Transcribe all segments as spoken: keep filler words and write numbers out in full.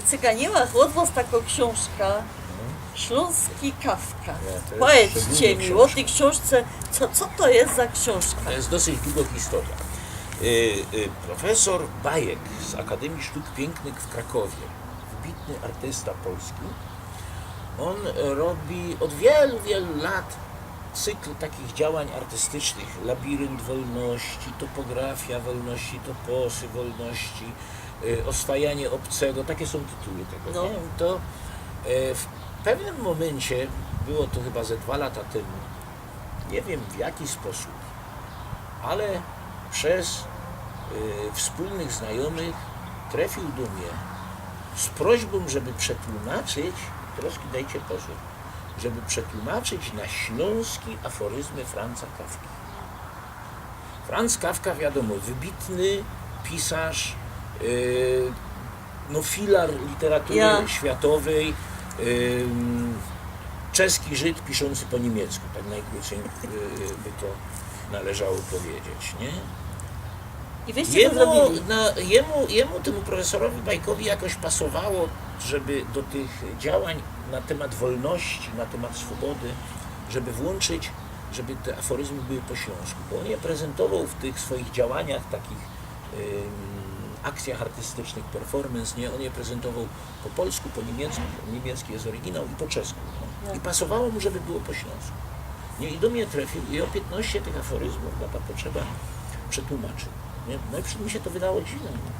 Cyganiła chłodno z takŏ ksiōnżka. Ślōnski Kafka. Ja, to jest Powiydzcie szczególnie mi książka. ô tyj ksiōnżce, co, co to je za ksiōnżka? To jest dosyć długŏ historia. Y, y, profesor Bajek z Akademii Sztuk Pięknych w Krakowie, wybitny artysta polski, on robi od wielu, wielu lat cykl takich działań artystycznych. Labirynt wolności, topografia wolności, toposy wolności, y, oswajanie obcego, takie są tytuły tego. No. Nie? To e, w pewnym momencie, było to chyba ze dwa lata temu, nie wiem w jaki sposób, ale przez y, wspólnych znajomych trafił do mnie z prośbą, żeby przetłumaczyć, teraz dajcie pozór, żeby przetłumaczyć na śląski aforyzmy Franza Kafki. Franz Kafka, wiadomo, wybitny pisarz, y, no filar literatury Ja. światowej, ym, czeski Żyd piszący po niemiecku, tak najkrócej y, by to należało powiedzieć, nie? I wyście to Jemu, zrobili. na, jemu, jemu, temu profesorowi Bajkowi jakoś pasowało, żeby do tych działań na temat wolności, na temat swobody, żeby włączyć, żeby te aforyzmy były po śląsku. Bo on je prezentował w tych swoich działaniach, takich ym, akcjach artystycznych, performance, nie? On je prezentował po polsku, po niemiecku, niemiecki jest oryginał, i po czesku. No. I pasowało mu, żeby było po śląsku. Nie? I do mnie trafił i o piętnaście tych aforyzmów na ta potrzeba przetłumaczył. Nie? No i przy- mi się to wydało dziwne. No.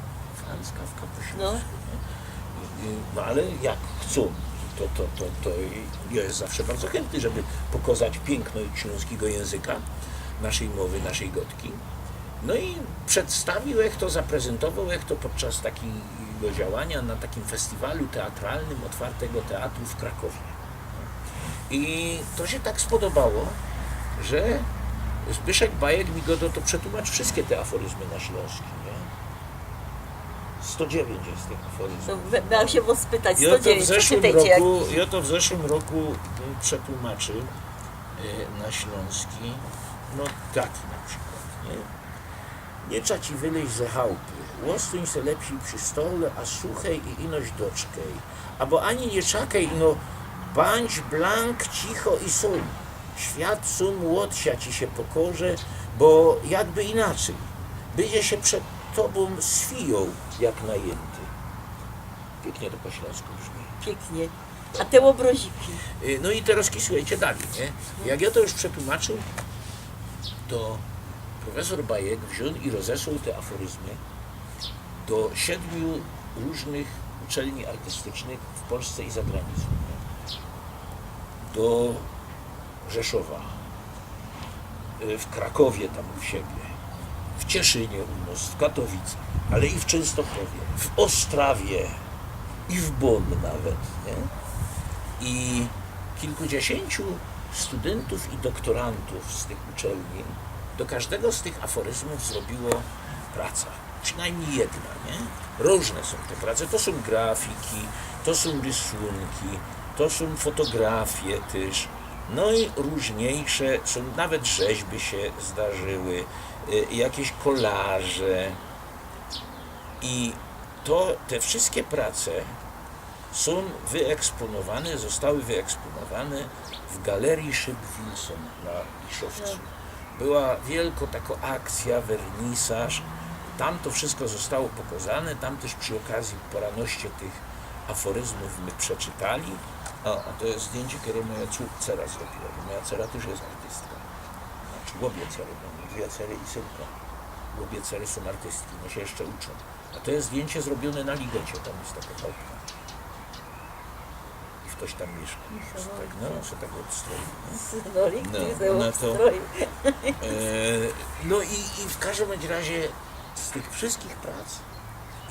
Franz Kafka po śląsku. No. Nie? I- i- No ale jak chcą, to, to, to, to ja jest zawsze bardzo chętny, żeby pokazać piękno śląskiego języka, naszej mowy, naszej godki. No i przedstawił ich to, zaprezentował ich to podczas takiego działania na takim festiwalu teatralnym Otwartego Teatru w Krakowie. I to się tak spodobało, że Zbyszek Bajek mi gŏdŏ: „To przetłumacz wszystkie te aforyzmy na śląski”, nie? sto dziewięć jest tych aforyzmów. To we- miałam się was spytać, Ja to w sto dziewięć, zeszłym przeczytajcie, jak- roku, ja to w zeszłym roku mm, przetłumaczył e, na śląski. No taki na przykład, nie? „Nie trza ci wyleźć ze chałupy. Ôstuń se lepsi przi stole, a suchej i inoś doczkej. Abo ani niy czakej, ino bądź blank cicho i sōm. Świat sōm ôd sia ci sie pokorze, bo jakby inaczyj. Bydzie sie przed tobōm swijoł jak najynty”. Piyknie to po śląsku brzmi. Piyknie. A te ôbroziki? Y, No i teraz słuchajcie dalej, nie? Jak ja to już przetłumaczył, to profesor Bajek wziął i rozesłał te aforyzmy do siedmiu różnych uczelni artystycznych w Polsce i za granicą. Nie? Do Rzeszowa, y, w Krakowie tam u siebie, w Cieszynie u nas, w Katowicach, ale i w Częstochowie, w Ostrawie i w Bonn nawet, nie? I kilkudziesięciu studentów i doktorantów z tych uczelni do każdego z tych aforyzmów zrobiło pracę. Przynajmniej jedna, nie? Różne są te prace. To są grafiki, to są rysunki, to są fotografie też. No i różniejsze są, nawet rzeźby się zdarzyły, y, jakieś kolaże. I to, te wszystkie prace są wyeksponowane, zostały wyeksponowane w galerii Szyb Wilson na Liszowcu. Była wielka taka akcja, wernisaż. Tam to wszystko zostało pokazane, tam też przy okazji paranoście tych aforyzmów my przeczytali. O, a to jest zdjęcie, które moja cór-, cera zrobiła, bo moja cera też jest artystka. Znaczy, obie cery, bo mam dwie cery i synka. Obie cery są artystki, no się jeszcze uczą. A to jest zdjęcie zrobione na Ligecie, tam jest taka chałupka. I ktoś tam mieszka. Mieszka, Tak, no, się tak odstroi. Nie? Synorik, No, który no se to- obstroi. E, no i, i w każdym bądź razie z tych wszystkich prac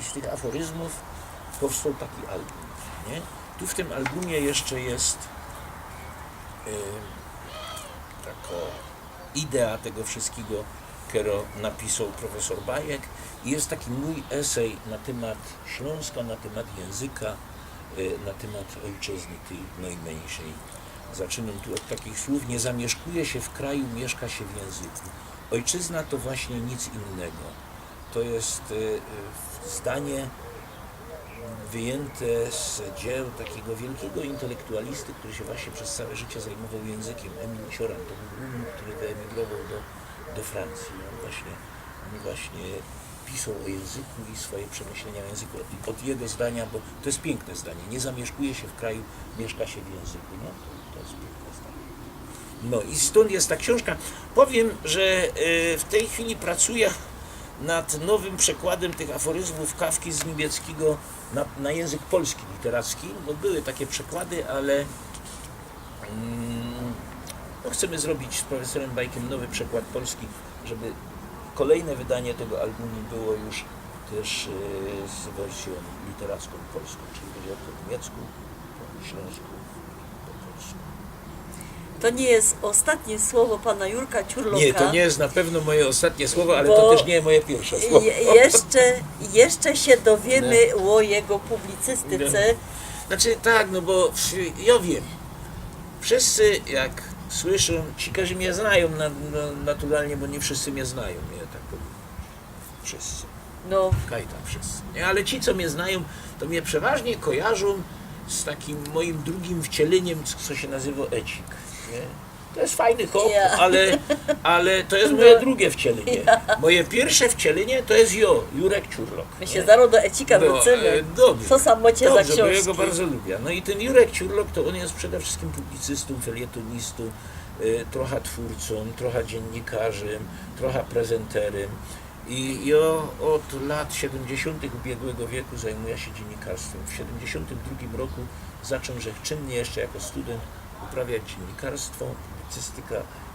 i z tych aforyzmów powstał taki album, nie? Tu w tym albumie jeszcze jest e, taka idea tego wszystkiego, którą napisał profesor Bajek. I jest taki mój esej na temat Śląska, na temat języka, e, na temat ojczyzny tej najmniejszej. Zaczynam tu od takich słów: „Nie zamieszkuje się w kraju, mieszka się w języku. Ojczyzna to właśnie nic innego”. To jest e, e, zdanie, wyjęte z dzieł takiego wielkiego intelektualisty, który się właśnie przez całe życie zajmował językiem, Emil Cioran. To był Rumun, który wyemigrował do, do Francji. On właśnie, on właśnie pisał o języku i swoje przemyślenia o języku, od, od jego zdania, bo to jest piękne zdanie: „Nie zamieszkuje się w kraju, mieszka się w języku”, nie? To, to jest piękne zdanie. No i stąd jest ta książka. Powiem, że e, w tej chwili pracuję nad nowym przekładem tych aforyzmów Kafki z niemieckiego na, na język polski literacki. No, były takie przekłady, ale mm, no, chcemy zrobić z profesorem Bajkiem nowy przekład polski, żeby kolejne wydanie tego albumu było już też e, z wersją literacką polską, czyli będzie po niemiecku, po śląsku, po polsku. To nie jest ostatnie słowo pana Jurka Ciurloka. Nie, to nie jest na pewno moje ostatnie słowo, ale Bo to też nie moje pierwsze słowo. Je, jeszcze, jeszcze się dowiemy o jego publicystyce. Znaczy tak, no bo w- ja wiem, wszyscy jak słyszą, ci, którzy mnie znają na, na, naturalnie, bo nie wszyscy mnie znają, nie, tak powiem, wszyscy. No, Kaj tam wszyscy. Nie? Ale ci, co mnie znają, to mnie przeważnie kojarzą z takim moim drugim wcieleniym, co się nazywa Ecik. Nie? To jest fajny chłop, Ja. ale, ale to jest moje No. drugie wcielenie. Moje pierwsze wcielenie to jest jo, Jurek Ciurlok. My się zaraz do Ecika No, wrócimy. E, dobrze. Co sam macie za Dobrze, bo ja książki? Go bardzo lubię. No i ten Jurek Ciurlok to on jest przede wszystkim publicystą, felietonistą, e, trochę twórcą, trochę dziennikarzem, trochę prezenterem. I ja od lat siedemdziesiątych ubiegłego wieku zajmuję się dziennikarstwem. W siedemdziesiątym drugim roku zacząłem, że czynnie jeszcze jako student uprawiać dziennikarstwo, publicystyka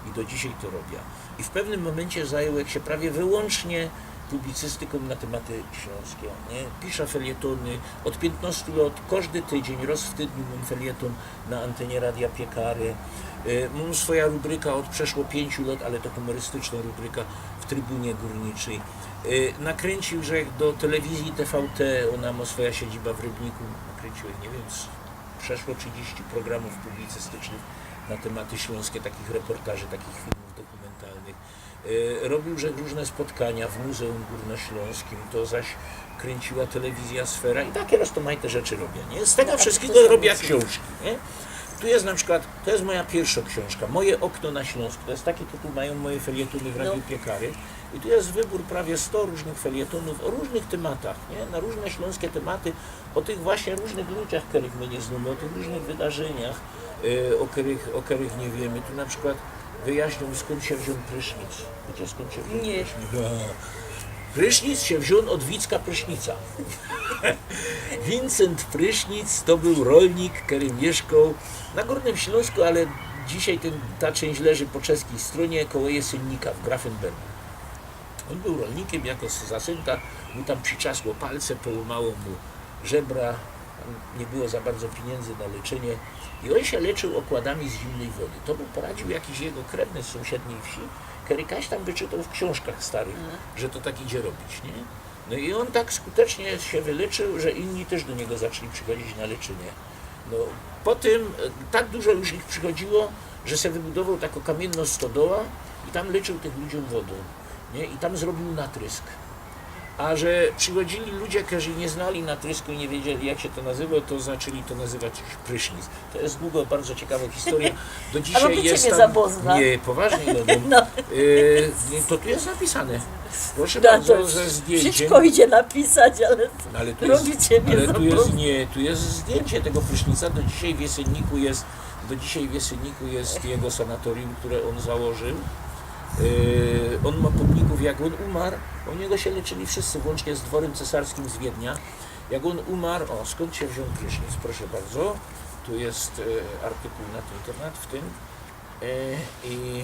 i do dzisiaj to robię. I w pewnym momencie zająłem się prawie wyłącznie publicystyką na tematy śląskie. Nie? Piszę felietony, od piętnastu lat, każdy tydzień, raz w tygodniu mam felieton na antenie Radia Piekary. Y, Mam swoja rubryka od przeszło pięciu lat, ale to humorystyczna rubryka w Trybunie Górniczej. Y, Nakręcił żech do telewizji T V T, ona ma swoja siedziba w Rybniku. Nakręciłem, nie wiem, z- przeszło trzydzieści programów publicystycznych na tematy śląskie, takich reportaży, takich filmów dokumentalnych. Y, Robił żech różne spotkania w Muzeum Górnośląskim, to zaś kręciła telewizja Sfera i takie rozmaite rzeczy robię, nie? Z tego No, a wszystkiego przecież robię to książki, nie? Tu jest na przykład, to jest moja pierwsza książka, Moje okno na Śląsk, to jest taki tytuł, mają moje felietony w Radiu No. Piekary. I tu jest wybór prawie sto różnych felietonów o różnych tematach, nie? Na różne śląskie tematy, o tych właśnie różnych ludziach, których my nie znamy, o tych różnych wydarzeniach, y, o których, o których nie wiemy. Tu na przykład wyjaśniam, skąd się wziął prysznic. Wiecie, skąd się wziął Nie. prysznic? Prysznic się wziął od Wicka Prysznica. Wincent Prysznic to był rolnik, który mieszkał na Górnym Śląsku, ale dzisiaj ten, ta część leży po czeskiej stronie, koło Jesynika w Grafenbergu. On był rolnikiem, jako zasynka mu tam przytrzasło palce, połamało mu żebra, tam nie było za bardzo pieniędzy na leczenie i on się leczył okładami z zimnej wody. To mu poradził jakiś jego krewny z sąsiedniej wsi, który kaś tam wyczytał w książkach starych, że to tak idzie robić, nie? No i on tak skutecznie się wyleczył, że inni też do niego zaczęli przychodzić na leczenie. No, po tym e, tak dużo już ich przychodziło, że sobie wybudował taką kamienną stodołę i tam leczył tych ludziom wodą, nie? I tam zrobił natrysk. A że przychodzili ludzie, którzy nie znali natrysku i nie wiedzieli, jak się to nazywa, to zaczęli to nazywać prysznic. To jest długo, bardzo ciekawą historią. Do dzisiaj robicie jest mnie tam... za bozna. Nie, poważnie. No, No. e, to tu jest napisane. Proszę No, bardzo, to ze zdjęciem. Wszystko idzie napisać, ale No, ale tu jest, robicie mnie ale za tu jest, bozna. Nie, tu jest zdjęcie tego prysznica. Do dzisiaj w Jesyniku jest, do dzisiaj w Jesyniku jest jego sanatorium, które on założył. Yy, on ma pomników, jak on umarł, u niego się leczyli wszyscy, włącznie z dworem cesarskim z Wiednia. Jak on umarł, o, skąd się wziął prysznic, proszę bardzo. Tu jest e, artykuł na ten temat, w tym. E, I e,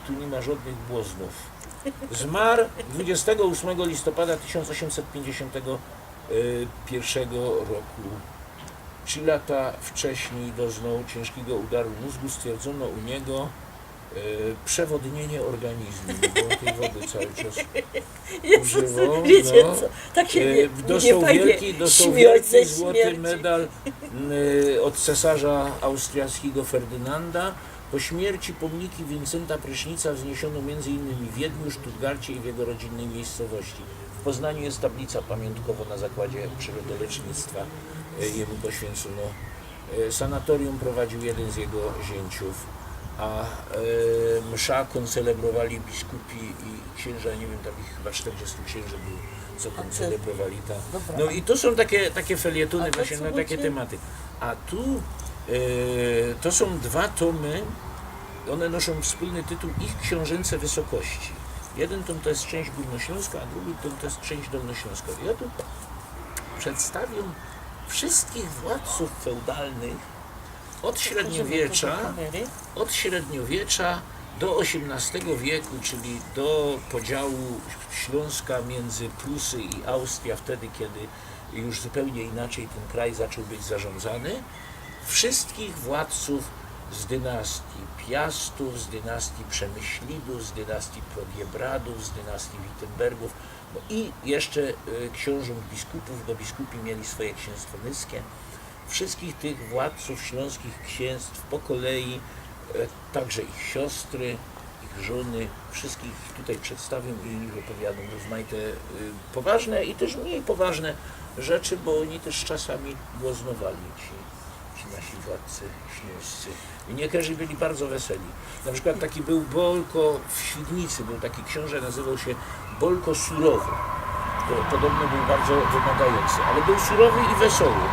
tu nie ma żadnych błoznów. Zmarł dwudziestego ósmego listopada tysiąc osiemset pięćdziesiątego pierwszego roku. Trzy lata wcześniej doznał ciężkiego udaru mózgu. Stwierdzono u niego e, przewodnienie organizmu, bo on tej wody cały czas Jezus, używał, wiecie no. co, tak się E, nie, dostał nie fajnie wielki, dostał śmiać wielki ze złoty śmierci. Medal y, od cesarza austriackiego Ferdynanda. Po śmierci pomniki Wincenta Prysznica wzniesiono między innymi w Wiedniu, Stuttgarcie i w jego rodzinnej miejscowości. W Poznaniu jest tablica pamiątkowo na zakładzie przyrodolecznictwa, e, jemu poświęcono. E, sanatorium prowadził jeden z jego zięciów, a, e, msza koncelebrowali biskupi i księża, nie wiem, tam ich chyba czterdziestu księży było, co koncelebrowali ta. Dobra. No i to są takie, takie felietony, A to właśnie co na takie macie? Tematy. A tu, e, to są dwa tomy, one noszą wspólny tytuł Ich Książęce Wysokości. Jeden tom to jest część górnośląska, a drugi tom to jest część dolnośląska. Ja tu przedstawię wszystkich władców feudalnych od średniowiecza, od średniowiecza do osiemnastego wieku, czyli do podziału Śląska między Prusy i Austrię, wtedy, kiedy już zupełnie inaczej ten kraj zaczął być zarządzany, wszystkich władców z dynastii Piastów, z dynastii Przemyślidów, z dynastii Podiebradów, z dynastii Wittenbergów, no i jeszcze, e, książąt biskupów, bo biskupi mieli swoje księstwo nyskie. Wszystkich tych władców śląskich księstw po kolei, e, także ich siostry, ich żony, wszystkich tutaj przedstawiam i ich opowiadam rozmaite, y, poważne i też mniej poważne rzeczy, bo oni też czasami błoznowali, ci, ci nasi władcy śląscy. I niekerzy byli bardzo weseli. Na przykład taki był Bolko w Świdnicy, był taki książę, nazywał się Bolko Surowy. To podobno był bardzo wymagający, ale był surowy i wesoły.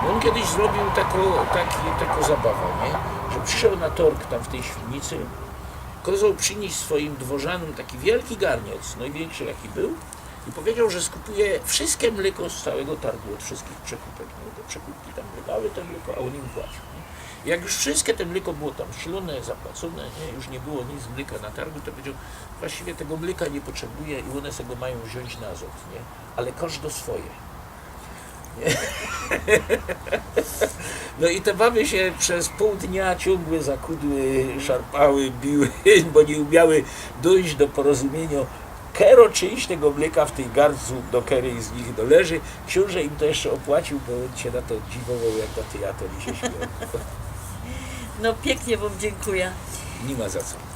Bo on kiedyś zrobił taką, taki, taką zabawę, nie? Że przyszedł na torg tam w tej Świdnicy, kazał przynieść swoim dworzanom taki wielki garniec, największy jaki był, i powiedział, że skupuje wszystkie mleko z całego targu, od wszystkich przekupek. Nie? Te przekupki tam wydały to mleko, a on im płacił. Nie? Jak już wszystkie te mleko było tam ślone, zapłacone, nie? Już nie było nic z mleka na targu, to powiedział, właściwie tego mleka nie potrzebuje i one sobie go mają wziąć nazad, nie? Ale kożdo swoje. Nie? No i te baby się przez pół dnia ciągły, zakudły, szarpały, biły, bo nie umiały dojść do porozumienia, kero czyńść tego mleka w tej garncu, do kerej z nich należy. Książę im to jeszcze opłacił, bo on się na to dziwował, jak na teatr i się śmiał. No pięknie wam dziękuję. Nie ma za co.